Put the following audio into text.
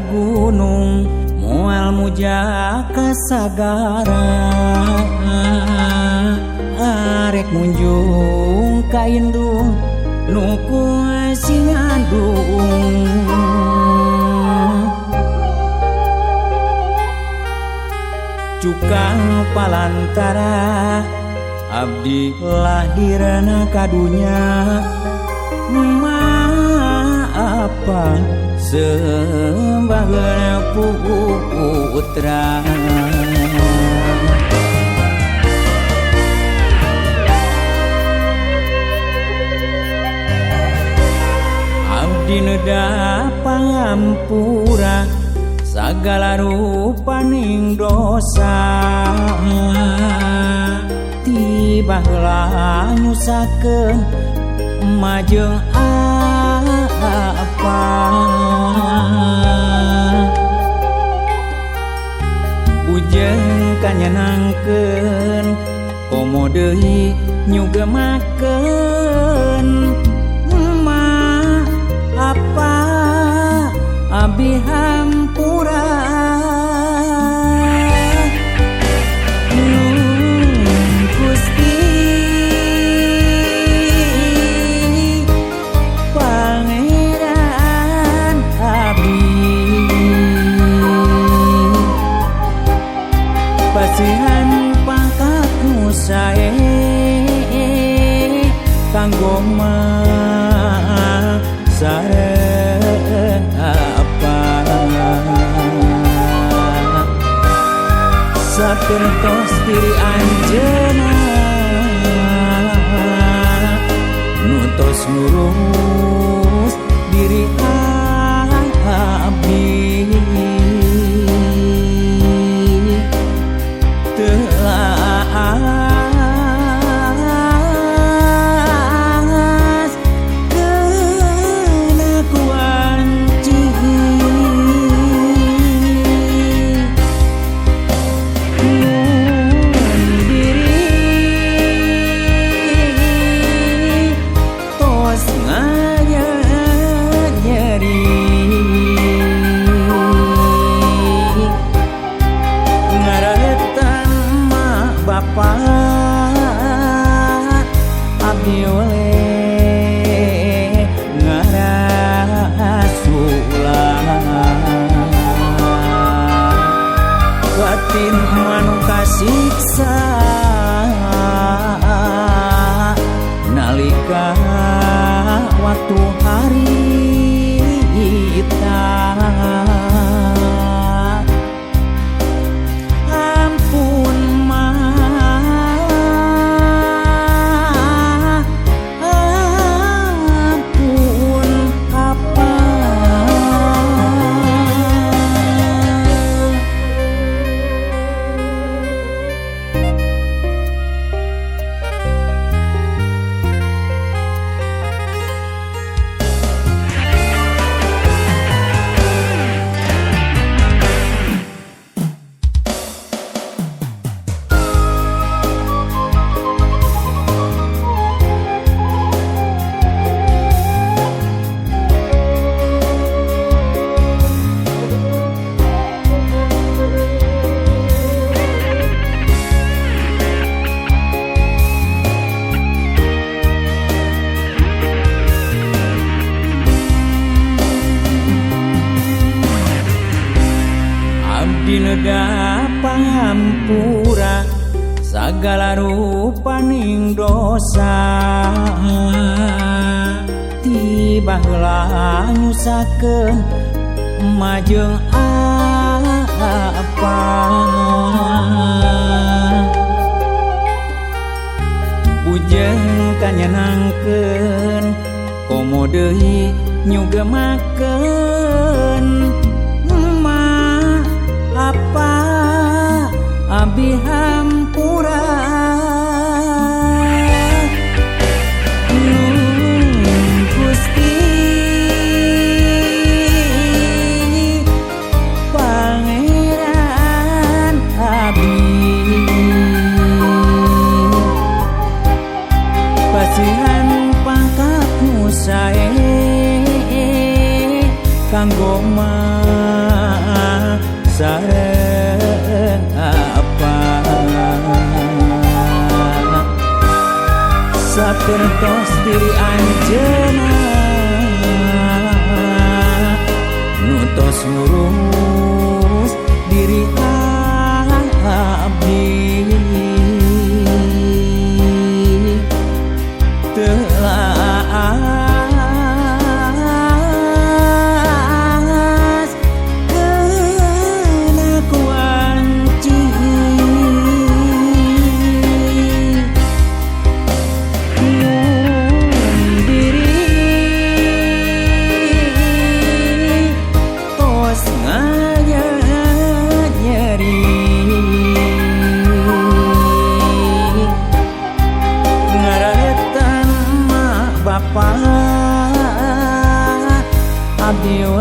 Gunung moal muja ka sagara, arek munjung ka indung nu kusingadung. Cukang palantara abdi lahirna ka dunya, apa sembah putra. Abdi neda pangampura sagala rupaning dosa, tiba heula nyusakeun majeng apa. Bujeng kanyenangkeun komo deui nyugemakeun, ma apa abi hampura. Gusti Pangeran abdi, pasihan pangkat nu sae kanggo mah sareng apa. Sapertos diri anjeunna nu tos ngurus diri abdi, telas kena kuanci. Mun diri tos nganyeri ngaretan bapa abdi oleh ngarasulah. Batin manu kasiksa nalika waktu harita. Ampun ma, ampun apa. Abdi neda pangampura sagala rupaning dosa, tiba heula nyusakeun majeng apa. Bujeng kanyenangkeun Komo deui nyugemakeun ma apa abdi hampura. Gusti Pangeran abdi, pasihan pangkat nu sae kanggo ma sareng apa sapertos diri anjeunna nu tos ngurus diri abdi. Telaas kena kuanci mun diri tos nganyeri ngararetan ma bapa abdi.